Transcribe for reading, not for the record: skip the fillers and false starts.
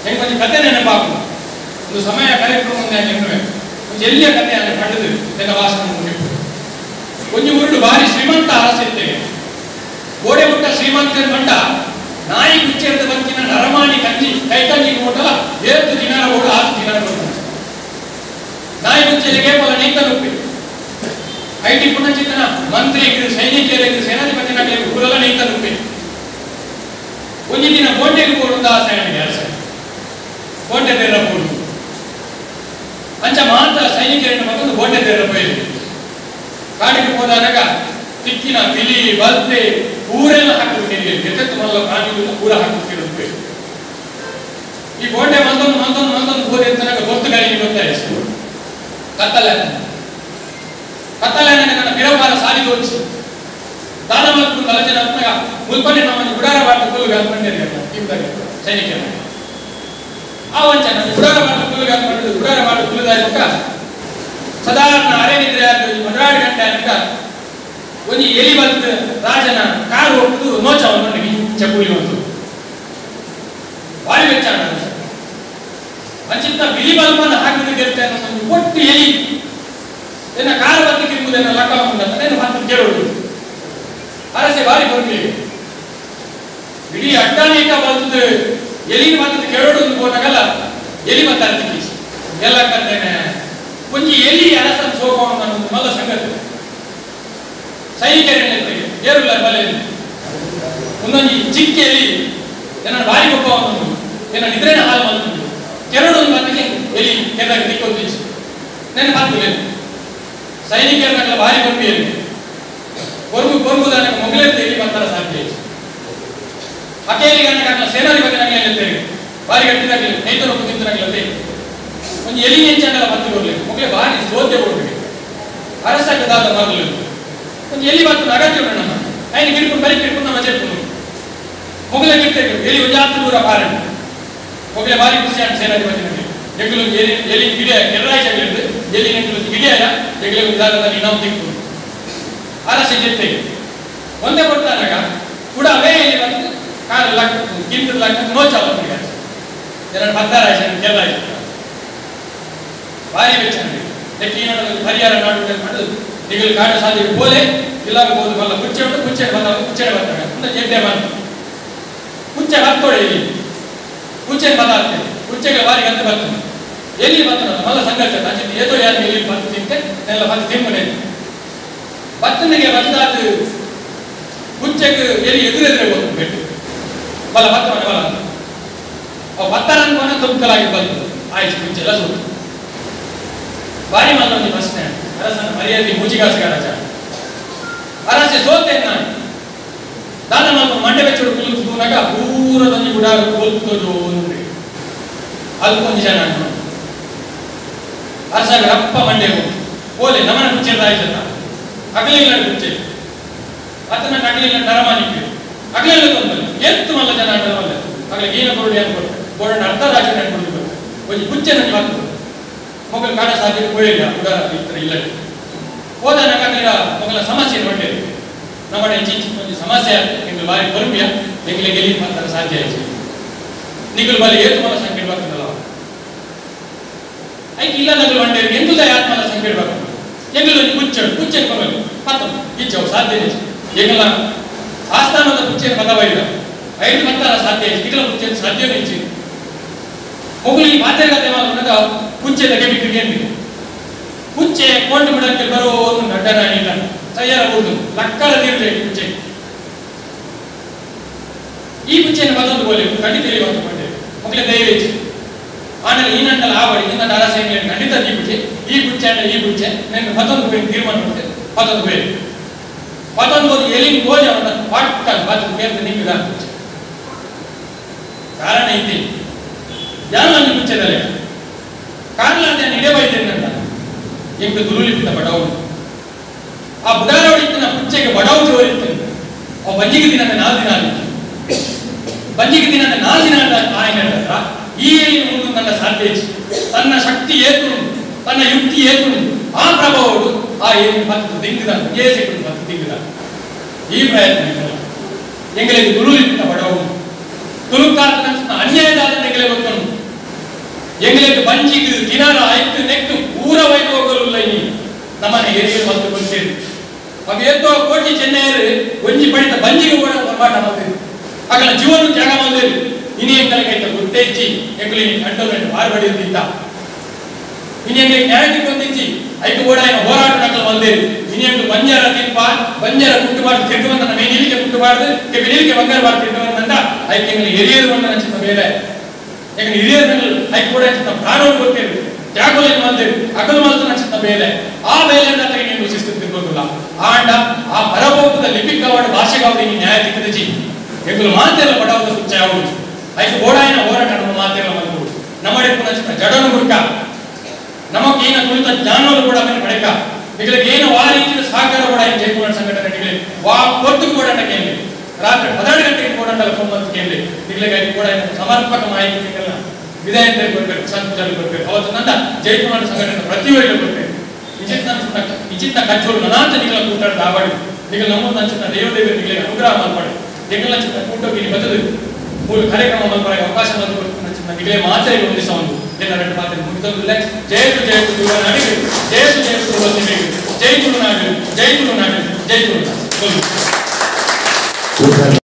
ಎಂಕೊಂಚ ಕತೆ ನೆನಪಾಪು ಒಂದು ಸಮಯ ಕಾರ್ಯಕ್ರಮ ಎನ್ನುವೆ ಒಂಜಿ ಎಲ್ಲಿಯ ಕತೆ ಅನ್ನ ಕಂಡದು ನನ್ನ ಭಾಷಣ ಮುಗಿಪು ಒಂಜಿ ಊರುಡು ಭಾರಿ ಶ್ರೀಮಂತ ಅರಸಿತ್ತೆ ಗೋಡೆ ಮುಟ್ಟ ಶ್ರೀಮಂತ ಮಂಡ ನಾಯಿ ಕುಚ್ಚೇರದ ಬತ್ತಿನ ನರಮಾಣಿ ಕಂಜಿ ಕೈಕಂಜಿ ಓಟಲ ಏತು ದಿನಾರ ಓಡು ಆತು ದಿನಾರ ಕೊಡ್ತಾನೆ ನಾಯಿ ಕುಚ್ಚೆಲಿಗೆ ಪಲ ನೈತನುಪ್ಪಿ IT ಪುನಚಿತನ ಮಂತ್ರಿಗೂ ಸೈನಿಕರಿಗೂ ಸೇನಾಧಿಪತಿನಾಗಲಿ ಊರೆಲ್ಲ ನೈತನುಪ್ಪಿ ಒಂಜಿ ದಿನ ಬೋಂಡೆಗೆ ಕೊಡುತ್ತ ಆಸೆ ಅರಸ ಬೋಂಡೆ ಬೇರ ಬೋಡು ಅಂಚ ಮಾತ್ರ ಸೈನಿಕರನ್ನು ಮತ್ತೊಂದು ಬೋಂಡೆ ಬೇರ ಬಯಲು ಕಾಡಿಗೆ ಹೋದಾಗ ತಿಕ್ಕಿನ ಬಿಲಿ ಬಲ್ತೆ ಊರೆಲ್ಲ ಹಾಕಿಬಿಟ್ಟಿರಿ ಎತ್ತೆತ್ತು ಮಲ್ಲ ಪ್ರಾಣಿಗಳು ಊರ ಹಾಕುತ್ತಿರುತ್ತೆ ಈ ಬೋಂಡೆ ಮಂದೊಂದು ಮಂದೊಂದು ಮಂದೊಂದು ಹೋದೆ ಅಂತ ಗೊತ್ತು ಗಾಳಿಗೆ ಗೊತ್ತಾಯಿತು ಕತ್ತಲೆ ಕತ್ತಲೆ ನನ್ನ ಪಿರವಾರ ಸಾಲಿ ತೋರಿಸಿ ದಾನ ಮತ್ತು ತಲಜನ ಅಂತಾಗ ಮುಲ್ಪನೆ ನಮ್ಮ ಗುಡಾರ ಬಾಟ ಕುಲ್ಲುಗೆ ಹಾಕೊಂಡಿರಿ ಸೈನಿಕರ ಆ ವಂಚನ ಗುಡಾರ ಬಾಟ ಕುಲ್ಲುಗೆ ಹಾಕೊಂಡು ಗುಡಾರ ಬಾಟ ಕುಲ್ಲುದಾಯಕ ಸಾಧಾರಣ ಅರೆ ನಿದ್ರೆ ಆದ 12 ಗಂಟೆ ಆನಕ ಒಂಜಿ ಎಲಿ ಬಂತು ರಾಜನ ಕಾರು ಹೋಗುದು ನೋಚವನ್ನು ಚಪ್ಪುಲಿ ಬಂತು ಭಾರಿ ವೆಚ್ಚ ಅಂಚಿತ್ತ ಬಿಳಿ ಬಲ್ಪನ್ನು ಹಾಕಿದ್ರೆ ಅನ್ನೋ ಒಟ್ಟು ಎಲಿ ಎನ್ನ ಕಾರು ಬತ್ತು ಕಿರುವುದನ್ನು ಲಕ್ಕ ಉಂಟಂತ ಹತ್ತು ಕೇಳೋದು ಅರಸೆ ಭಾರಿ ಬರಲಿ ಇಡೀ ಅಡ್ಡಾನೇಕ ಬಂದದ್ದು ಎಲಿ ಬಂದದ್ದು ಕೇಳೋಡು ಹೋದಾಗಲ್ಲ ಎಲಿ ಬರ್ತಾರೆ ಎಲ್ಲ ಕಂದೇನೆ ಒಂಜಿ ಎಲಿ ಅರಸನ ಸೋಕವನ್ನು ಅನ್ನೋದು ಮಲ್ಲ ಸಂಗತಿ ಸೈನಿಕರೇನಿರ್ತಾರೆ ಏರುಲ್ಲ ಬಲೆ ಒಂದೊಂದು ಚಿಕ್ಕ ಎಲಿ ನನ್ನ ಭಾರಿ ಗೊಪ್ಪ ಒಂದು ನನ್ನ ನಿದ್ರೆನ ಹಾಲು ಬಂತು ಕೆರಡು ಒಂದು ಬಂದಿಗೆ ಎಲಿ ಕೆರದಾಗ ದಿಕ್ಕೊಂದು ನನ್ನ ಹಾಕುಲೆ ಸೈನಿಕರನ್ನಾಗಲ್ಲ ಭಾರಿ ಕೊರ್ಪಿ ಎಲಿ ಕೊರ್ಗು ಕೊರ್ಗುದಾನ ಮೊಗಲೆದ್ದು ಎಲಿ ಬಂತಾರ ಸಾಧ್ಯ ಅಕೇಲಿಗೆ ಅನ್ನಕ್ಕಾಗಲ್ಲ ಸೇನಾಧಿಪತಿ ನಂಗೆ ಎಲ್ಲಿರ್ತೇವೆ ಭಾರಿ ಗಟ್ಟಿದಾಗಲಿ ನೈತರು ನಿಂತನಾಗಲತ್ತೆ ಒಂದು ಎಲಿ ನೆಂಚಾಗಲ್ಲ ಬಂತು ಕೊಡ್ಲಿ ಮೊಗಲೆ ಭಾರಿ ಸೋದ್ಯ ಕೊಡ್ಬೇಕು ಅರಸಕ್ಕದಾದ ಮರಲು ಒಂದು ಎಲಿ ಬಂತು ಅಗತ್ಯ ಉಂಟು ನಮ್ಮ ಐನು ಗಿಡ್ಕೊಂಡು ಬರೀ ಗಿಡ್ಕೊಂಡು ನಮ್ಮ ಚೆಪ್ಪು ಮೊಗಲೆ ಗಿಡ್ತೇವೆ ಎಲಿ ಒಂದು ಜಾತ್ರೆ ದೂರ ಪಾರಂಡು ಮೊಗಲೆ ಭಾರಿ ಖುಷಿ ಆಯ್ತು ಸೇನಾಧಿಪತಿ ನನಗೆ ಎಗ್ಲು ಎಲಿ ಎಲಿ ಗಿಡ ಕೆರರಾಯ್ಚಾಗಲಿದ್ದು ಎಲಿ ನೆಂಟು ಗಿಡಿಯಾಯ ಎಗ್ಲೆ ಒಂದು ಜಾಗದಲ್ಲಿ ನಾವು ತಿಕ್ಕು ಅರಸೆ ಜೊತೆಗೆ ಒಂದೇ ಕೊಡ್ತಾನಾಗ ಕೂಡ ಅವೇ ಎಲಿ ಬಂದು ಕಾರು ಲಕ್ ಗಿಂತ ಲಕ್ ನೋಚಾಲ ಎರಡು ಪತ್ತಾರಾಯ್ತು ಕೆರರಾಯ್ತು ಭಾರಿ ವೆಚ್ಚ ಈ ಪರಿಹಾರ ನಾಡು ಮಾಡೋದು ಈಗಲೂ ಕಾಡು ಸಾಧ್ಯ ಬೋಲೆ ಇಲ್ಲ ಹೋದು ಮಲ್ಲ ಕುಚ್ಚೆ ಉಂಟು ಕುಚ್ಚೆ ಬಂದಾಗ ಕುಚ್ಚೆ ಬರ್ತಾರೆ ಒಂದು ಜಡ್ಡೆ ಬಂತು ಕುಚ್ಚೆ ಹತ್ತೋಡೆ ಎಲ್ಲಿ ಕುಚ್ಚೆ ಬದಾಗ್ತದೆ ಕುಚ್ಚೆಗೆ ಭಾರಿ ಗಂಟೆ ಬರ್ತದೆ ಎಲ್ಲಿ ಬಂತು ಮಲ್ಲ ಸಂಘರ್ಷ ಅಂಚಿನ ಏತೋ ಯಾರು ಎಲ್ಲಿ ಬಂತು ತಿಂತೆ ನೆಲ್ಲ ಬಂದು ತಿಮ್ಮನೆ ಬತ್ತನಿಗೆ ಬಂದಾದ ಕುಚ್ಚೆಗೆ ಎಲ್ಲಿ ಎದುರೆದುರೆ ಹೋಗ್ತು ಬೆಟ್ಟು ಬಲ ಬತ್ತ ಮನೆ ಬಲ ಅವು ಬತ್ತಾರ ಅನ್ಕೋಣ ತುಮಕಲಾಗಿ ಬಂತು ಆಯ್ತು ಕುಚ್ಚೆಲ್ಲ ಸೋತು ಭಾರಿ ಮಲ್ಲೊಂದು ಪ್ರಶ್ನೆ ಅರಸನ ಮರ್ಯಾದೆ ಮೂಜಿಗಾಸಗಾರ ಅರಸೆ ಸೋತೆ ನಾನು ದಾದ ಮಲ್ಪ ಮಂಡೆ ಬೆಚ್ಚೋಡು ಕುಲುಕುನಾಗ ಪೂರದೊಂದು ಗುಡ ಕೊಲ್ತೋದು ಅಲ್ಕೊಂದು ಜನ ಅರಸಾಗ ರಪ್ಪ ಮಂಡೆ ಹೋಲೆ ನಮನ ಕುಚ್ಚೆದ ಆಯ್ತಲ್ಲ ಅಗಲಿಲ್ಲ ಕುಚ್ಚೆ ಆತನ ಅಗಲಿಲ್ಲ ನರಮಾನಿಕೆ ಅಗಲಿಲ್ಲ ತೊಂದರೆ ಎತ್ತು ಮಲ್ಲ ಜನ ಅಲ್ಲ ಅಗಲಿ ಏನ ಕೊರಡಿ ಅನ್ಕೊಡ್ತಾರೆ ಬೋರ್ಡ್ ಅರ್ಧ ರಾಜ್ಯ ಅನ್ಕೊಡ್ಬೇಕು ಒಂದು ಕುಚ್ಚೆ ನನಗೆ ಬಂತು ಮೊಗಲ್ ಕಾಡ ಸಾಧ್ಯತೆ ಹೋಯಿಲ್ಲ ಉದಾರ ಇತರ ಇಲ್ಲ ಹೋದ ನಗಲಿಲ್ಲ ಮೊಗಲ ಸಮಸ್ಯೆ ಹೊಟ್ಟೆ ನಮ್ಮ ಚಿಂಚಿ ಒಂದು ಸಮಸ್ಯೆ ಎಂಗ್ಲು ಬಾರಿ ಬರುಪಿಯ ಎಂಗ್ಲೆ ಗೆಲ್ಲಿ ಮಾತ್ರ ಸಾಧ್ಯ ಆಯ್ತು ನಿಗಲು ಬಲಿ ಏತು ಮಲ ಸಂಕಟ ಬರ್ತದಲ್ಲ ಐಕ್ ಇಲ್ಲ ನಗಲು ಹೊಂಟೆ ಎಂದುದ ಆತ್ಮಲ ಸಂಕಟ ಬರ್ತದೆ ಎಂಗ್ಲು ಕುಚ್ಚೆ ಕುಚ್ಚೆ ಕೊರಲು ಪತ್ತ ಇಚ್ಚವು ಸಾಧ್ಯ ಎಂಗಲ ಆಸ್ಥಾನದ ಕುಚ್ಚೆ ಪದವ ಇಲ್ಲ ಐದು ಮತ್ತಾರ ಸಾಧ್ಯ ಆಯ್ತು ನಿಗಲ ಕುಚ್ಚೆ ಸಾಧ್ಯವೇ ಇಚ್ಚಿ ಮೊಗಲು ಈ ಮಾತೆಗತೆ ಮಾತ್ರ ಕುಚ್ಚೆ ತಗೆಬಿಟ್ಟು ಕುಚ್ಚೆ ಕೊಂಡು ಬಿಡಕ್ಕೆ ಬರೋ ಒಂದು ನಡ್ಡನ ಇಲ್ಲ ತಯಾರಾಗುವುದು ಲಕ್ಕರ ನೀರು ಕುಚ್ಚೆ ಈ ಕುಚ್ಚೆಯನ್ನು ಮತ್ತೊಂದು ಬೋಲೆ ಖಂಡಿತ ಇಲ್ಲಿ ಬಂದು ಮೊಗಲೇ ದಯವೇಚಿ ಆಮೇಲೆ ಈ ನಂಟಲ್ಲ ಆ ಬಳಿ ನಿನ್ನ ಅರಸೆ ಖಂಡಿತ ಈ ಕುಚ್ಚೆ ಈ ಕುಚ್ಚೆ ಅಂದ್ರೆ ಈ ಕುಚ್ಚೆ నేను ಮತ್ತೊಂದು ಬೇರೆ ತೀರ್ಮಾನ ಮಾಡ್ತೇನೆ ಮತ್ತೊಂದು ಬೇರೆ ಮತ್ತೊಂದು ಹೋಗಿ ಎಲ್ಲಿ ಹೋಜ ಅವನ ಪಟ್ಟ ಮತ್ತೊಂದು ಬೇರೆ ನಿಂಗೆ ಕುಚ್ಚೆ ಕಾರಣ ಐತಿ ಯಾರು ನನ್ನ ಕುಚ್ಚೆದಲ್ಲ ಕಾರಣ ಅಂತ ಇಡೇ ಬೈತೇನೆ ಅಂತ ಎಂಟು ದುರುಲಿಪ್ತ ಬಡವರು ಆ ಬುಡಾರವಳಿತ್ತಿನ ಕುಚ್ಚೆಗೆ ಬಡವು ಜೋರಿತ್ತು ಅವ ಬಂಜಿಗೆ ದಿನ 4 ದಿನ ಆಗಿತ್ತು ಬಂಜಿಗೆ ದಿನ 4 ದಿನ ఆయన ಹತ್ರ ಈ ಮುಂದೆ ನನ್ನ ಸಾಧ್ಯ ತನ್ನ ಶಕ್ತಿ ಏತು ತನ್ನ ಯುಕ್ತಿ ಏತು ಆ ಪ್ರಭಾವಗಳು ಆ ಏನು ಮತ್ತು ದಿಂಗಿದ ಏಸಿಕೊಂಡು ಮತ್ತು ದಿಂಗಿದ ಈ ಪ್ರಯತ್ನ ಎಂಗಳಿಗೆ ದುರುಲಿಪ್ತ ಬಡವರು ತುಳುಕಾತನ ಅನ್ಯಾಯದಾದ ಎಂಗಲೇ ಗೊತ್ತುಂಟು ಎಂಗ್ಲೇಕ್ ಬಂಜಿಗ್ ಕಿನಾರ ಐಕ್ ನೆಕ್ ಪೂರ ವೈಭವಗಳುಲ್ಲ ಇನಿ ನಮ್ಮನೆ ಎರಿಯರು ಮತ್ತು ಕೊಡ್ತೇವೆ ಅವು ಏತೋ ಕೋಟಿ ಚೆನ್ನೈಯರು ಒಂಜಿ ಪಡಿತ ಬಂಜಿಗೆ ಓಡ ಹೋರಾಟ ಮಾಡ್ತೇವೆ ಆಗಲ ಜೀವನ ತ್ಯಾಗ ಮಾಡ್ತೇವೆ ಇನಿ ಎಂಕಲಿಗೆ ಐತ ಗೊತ್ತೇಜ್ಜಿ ಎಂಕುಲು ಇನಿ ಕಂಟೋನ್ಮೆಂಟ್ ಮಾರ್ಬಡಿಯುತ್ತಿದ್ದ ಇನಿ ಎಂಗಳಿಗೆ ನ್ಯಾಯ ತಿಕ್ಕೊಂದಿಜ್ಜಿ ಐಕ್ ಓಡಾಯಿನ ಹೋರಾಟ ನಕಲು ಬಂದೇರಿ ಇನಿ ಎಂಕುಲು ಬಂಜಾರ ತಿನ್ಪ ಬಂಜಾರ ಕುಟ್ಟುಬಾರ್ದು ತಿರ್ಗು ಬಂದ ಮೇ ನಿಲಿಕೆ ಕುಟ್ಟುಬಾರ್ದು ಕೆಪಿ ನಿಲಿಕೆ ಬಂಗಾರ ಬಾರ್ದು ತಿರ್ಗು ಬಂದಂತ ಐಕ್ ಎಂಗಳಿಗೆ ಎರಿಯರು ಬಂದ ಚಿತ್ತ ಮೇಲೆ ಯಾಕಂದ್ರೆ ಹಿರಿಯರು ಐಕ್ ಓಡಾಯ ಚಿತ್ತ ಪ್ರಾಣವನ್ನು ಕೊಡ್ತೇವೆ ತ್ಯಾಗಗಳನ್ನು ಮಾಡ್ತೇವೆ ಅಗಲು ಮಾಡ್ತಾನ ಚಿತ್ತ ಮೇಲೆ ಆ ಮೇಲೆ ನೀವು ಶಿಸ್ತು ತಿರ್ಗೋದಿಲ್ಲ ಆಂಡ ಆ ಪರಭೋಗದ ಲಿಪಿಕಾವಡು ಭಾಷೆಗಾವಡು ಈ ನ್ಯಾಯ ತಿಕ್ಕದಜಿ ಎಂಕುಲು ಮಾತೆಲ್ಲ ಬಡವದ ಸುಚ್ಚ ಯಾವುದು ಐಕ್ ಓಡಾಯಿನ ಹೋರಾಟ ನಮ್ಮ ಮಾತೆಲ್ಲ ಮಲ್ಪುಡು ನಮ್ಮಡೆ ಪುನಃ ಜಡನು ಗುಡ್ಕ ನಮಗೇನ ಕುರಿತ ಜ್ಞಾನವನ್ನು ಕೂಡ ಅವನು ಪಡೆಕ ನಿಗಳಿಗೆ ಏನು ವಾ ರೀತಿಯ ಸಹಕಾರ ಕೂಡ ಈ ಜೈಪುರ ಸಂಘಟನೆ ವಾ ಪೊತ್ತು ಕೂಡ ಕೇಳಿ ರಾತ್ರಿ 12 ಗಂಟೆಗೆ ಕೂಡ ಫೋನ್ ಬಂದು ಕೇಳಿ ನಿಗಳಿಗೆ ಐದು ಕೂಡ ಸಮರ್ಪಕ ಮಾಹಿತಿ ಸಿಗಲ್ಲ ವಿಧಾಯಕ ಕೊಡ್ಬೇಕು ಸಂಚಾರ ಕೊಡ್ಬೇಕು ಅವತ್ತು ನನ್ನ ಜೈಪುರ ಸಂಘಟನೆ ಪ್ರತಿಯೊಬ್ಬರಿಗೂ ಕೊಡ್ಬೇಕು ಇಚಿತ್ತ ಕಚ್ಚೋರು ನನಾಂತ ನಿಗಳ ಕೂಟಾಡ ಆವಾಡಿ ನಿಗಳ ನಮ್ಮ ನಂಚಿನ ದೇವದೇವರು ನಿಗಳಿಗೆ ಅನುಗ್ರಹ ಮಾಲ್ಪಾಡಿ ಎಂಗಳ ಚಿತ್ತ ಕೂಟೋಗಿ ಬರ್ತದೆ ಮೂಲ ಕಾರ್ಯಕ್ರಮ ಮಲ್ಪರೆ ಅವಕಾಶ ಬಂದು ನಂಚಿನ ನಿಗಳೇ ಮಾತ್ರ ಹೊಂದಿಸ ಒಂದು ಎಲ್ಲ ಎರಡು ಮಾತ್ರ ಮುಗಿತಂದಿಲ್ಲ. ಜಯತು ಜಯತು ತುಳುನಾಡಿಗೆ, ಜಯತು ಜಯತು ತುಳುನಾಡಿಗೆ, ಜೈ ತುಳುನಾಡು, ಜೈ ತುಳುನಾಡು, ಜೈ ತುಳುನಾಡು.